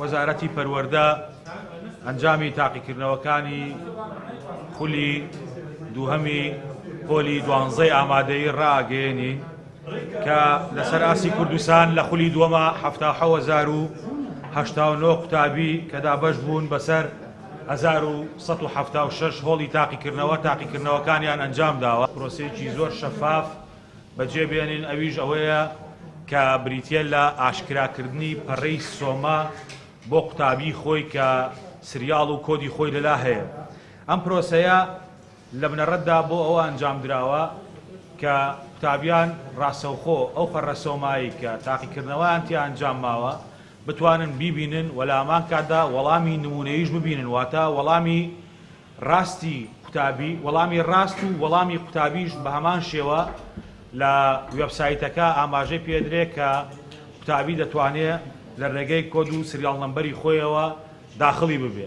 وەزارەتی پەروەردە ئەنجامی تاقیکردنەوەکانی خولی دووهەمی پۆلی دوانزەی ئامادەیی ڕائەگەیەنین کە لەسەر ئاستی کوردستان لە خولی دووەمە 77089 قوتابی کە دابەش بوون بەسەر 1176 هۆڵی تاقیکردنەوە تاقیکردنەوەکانیان ئەنجام داوە. پرۆسەیەکی زۆر شەفاف بەجێ بێنین ئەویش ئەوەیە کە بریتیە لە ئاشکراکردنی پەڕەی سۆما بۆ قوتابی خۆی کە serial و کۆدی خۆی لەلا هەیە. ئەم پرۆسەیە لە بنەڕەتدا بۆ ئەوە ئەنجام دراوە کە قوتابیان ڕاستەوخۆ ئەو پەڕە سۆمایەی کە تاقیکردنەوەیان تیا ئەنجام ماوە بتوانن بیبینن و لە هەمان کاتدا وەڵامی نموونەییش ببینن واتە وەڵامی ڕاستی قوتابی، وەڵامی ڕاست و وەڵامی قوتابیش بە هەمان شێوە لە وێبسایتەکە ئاماژەی پێدرێ کە قوتابی دەتوانێ لە ڕێگەی کۆد و serial number ی خۆیەوە داخڵی ببێ.